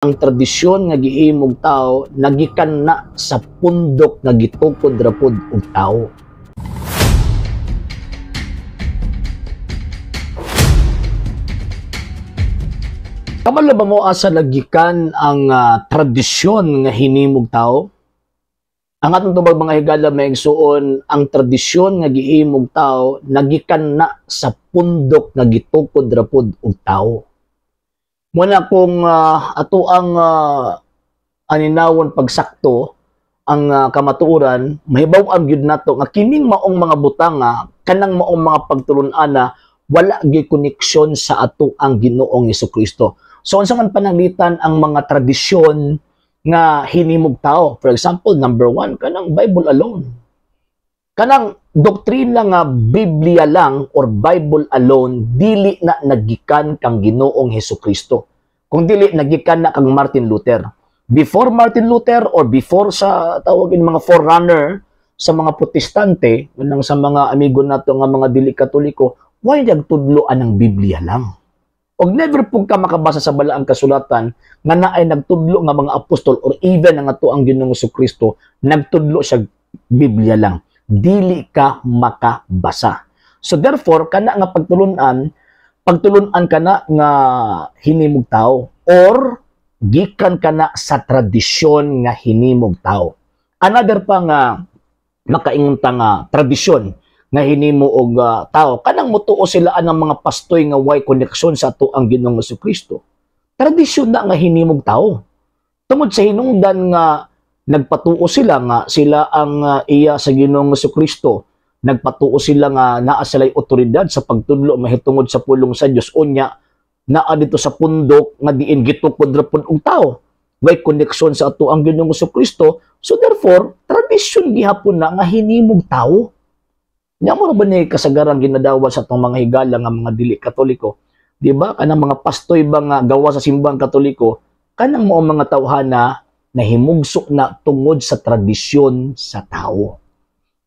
Ang tradisyon nga gihimog tao nagikan na sa pundok nga gitukod ra pod og tao. Kabalo ba mo asa nagikan ang tradisyon nga hinimog tao? Ang atong tubag, mga higala, mga igsuon, ang tradisyon nga gihimog tao nagikan na sa pundok nga gitukod ra pod og tao. Muna kung ato ang aninawon pagsakto ang kamatuoran, mahibaw-an gyud nato nga kining maong mga butanga, kanang maong mga pagtulun-ana, wala gyud koneksyon sa ato ang Ginoong Hesukristo. So unsa man pananglitan ang mga tradisyon nga hinimog tao? For example, number one, kanang Bible alone. Kanang doktrina nga Biblia lang or Bible alone, dili na nagikan kang Ginoong Hesukristo. Kung dili, nagikan na kang Martin Luther. Before Martin Luther or before sa tawagin mga forerunner sa mga Protestante, unang sa mga amigo nato nga mga dili Katoliko, why nagtudlo anang Biblia lang? Og never pug ka makabasa sa balaang kasulatan nga naay nagtudlo nga mga apostol or even ang ato ang Ginoong Hesukristo nagtudlo siya Biblia lang. Dili ka makabasa. So therefore, kana nga pagtulunan, pagtulunan kana nga hinimog tao or gikan kana sa tradisyon nga hinimog tao. Another pa nga makaingon ta nga tradisyon nga hinimo og tao, kanang mutuo sila anang mga pastoy nga way koneksyon sa ato ang Ginoong Hesukristo. Tradisyon na nga hinimog tao. Tungod sa hinungdan nga nagpatuo sila nga sila ang iya sa Ginoong Hesukristo, nagpatuo sila nga naa sila'y otoridad sa pagtudlo mahitungod sa pulong sa Dios, unya naa dito sa pundok nga diin gitukod ra pud og tao, way koneksyon sa ato ang Ginoong Hesukristo. So therefore, tradisyon gihapon na nga hinimog tao. Nya mo ra ba ni kasagaran ginadawat sa atong mga higala nga mga dili Katoliko, di ba? Kanang mga pastoy ba nga gawa sa simbang Katoliko, kanang mao mga tawhana nahimugso na tungod sa tradisyon sa tao.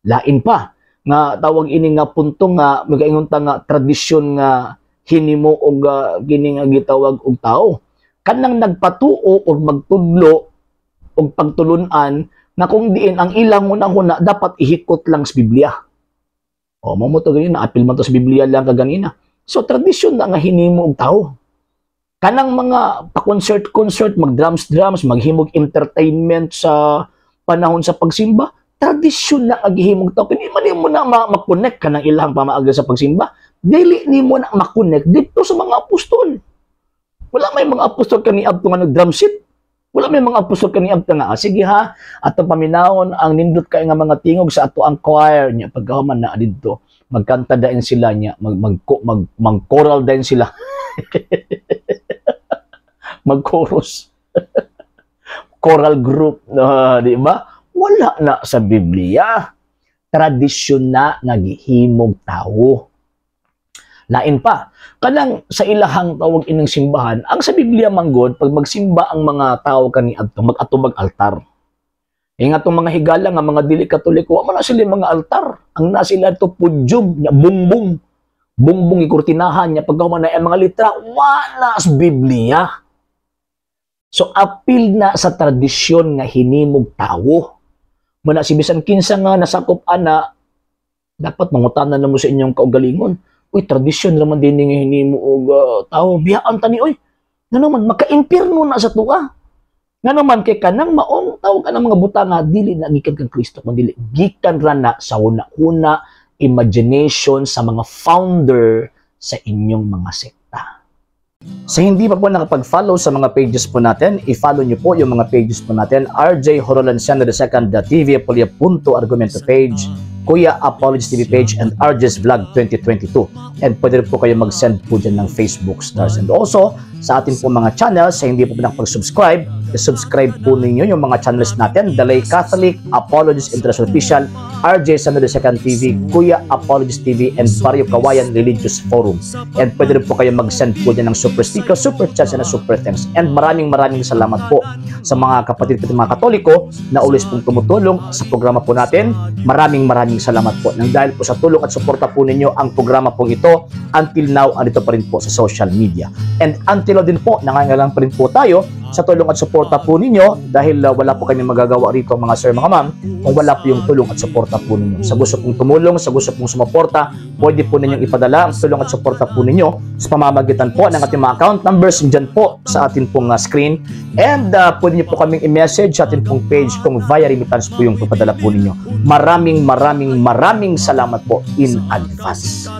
Lain pa nga tawag ini nga punto nga magaingon ta nga tradisyon nga hinimo og kini nga gitawag og tao. Kanang nagpatuo og magtudlo og pagtulun-an nga kung diin ang ilang hunahuna dapat ihikot lang sa Biblia. O mo to ganina, apil man to sa Biblia lang kaganina. So tradisyon na nga hinimo og tao. Kanang mga pa-concert-concert, mag-drums-drums, maghimog entertainment sa panahon sa pagsimba, tradisyon na ang gihimog tao. Hindi man nimo na ma-connect ka ng ilang pamaagi sa pagsimba. Dili nimo na ma-connect dito sa mga apostol. Wala may mga apostol kaniadto nga nag-drum set. Wala may mga apostol kaniadto nga, sige ha, atong paminawon ang nindot kay nga mga tingog sa ato ang choir niya. Pagkahuman na didto, magkanta dayon sila niya, mag-choral dayon sila. Mag-chorus. Choral group, di ba? Wala na sa Biblia. Tradisyon na nga gihimog tao. Lain pa, kanang sa ilahang tawag ining simbahan, ang sa Biblia manggod, pag magsimba ang mga tao kaniadto, mag-atubag altar. Ingat tong mga higala nga mga dili Katoliko, wa man na sila mga altar. Ang na sila to pudyum, nya bungbong. Bungbong ikurtinahan niya, pagkahuman na ang mga litra, wala sa Biblia. So, apil na sa tradisyon nga hinimog tao. Muna si bisan kinsa nga nasakop ana, dapat mangutanan na mo sa inyong kaugalingon. Uy, tradisyon raman din nga hinimo og tao. Biyaan tani, oy. Nga naman, maka-impierno na sa tuwa. Nga naman, kay kanang maong tawag kanang mga butanga, dili na gikan kang Kristo, kundi gikan ra na sa una-una imagination sa mga founder sa inyong mga sekta. Sa hindi pa po nakapag-follow sa mga pages po natin, i-follow nyo po yung mga pages po natin, RJ Horolanciano II, TV Apolia Punto Argumento page, Kuya Apologies TV page, and RJ's Vlog 2022. And pwede rin po kayo mag-send po dyan ng Facebook stars. And also, sa atin po mga channels, sa hindi po nakapag-subscribe, i-subscribe po ninyo yung mga channels natin, The Lay Catholic, Apologies International Official, RJ Samuel Second TV, Kuya Apologist TV, and Barrio Kawayan Religious Forum. And pwede rin po kayo mag-send po dyan ng super sticker, super chat, and super thanks. And maraming maraming salamat po sa mga kapatid ko, mga Katoliko na always pong tumutulong sa programa po natin. Maraming maraming salamat po. Nang dahil po sa tulong at suporta po ninyo, ang programa pong ito until now andito pa rin po sa social media. And until now din po, nangangailangan pa rin po tayo sa tulong at suporta po ninyo dahil wala po kami magagawa rito, mga sir, mga ma'am, kung wala po yung tulong at suporta po ninyo. Sa gusto pong tumulong, sa gusto pong sumuporta, pwede po ninyong ipadala ang tulong at suporta po ninyo sa pamamagitan po ng ating mga account numbers dyan po sa atin pong screen. And pwede niyo po kaming i-message sa atin pong page kung via remittance po yung papadala po ninyo. Maraming maraming maraming salamat po in advance.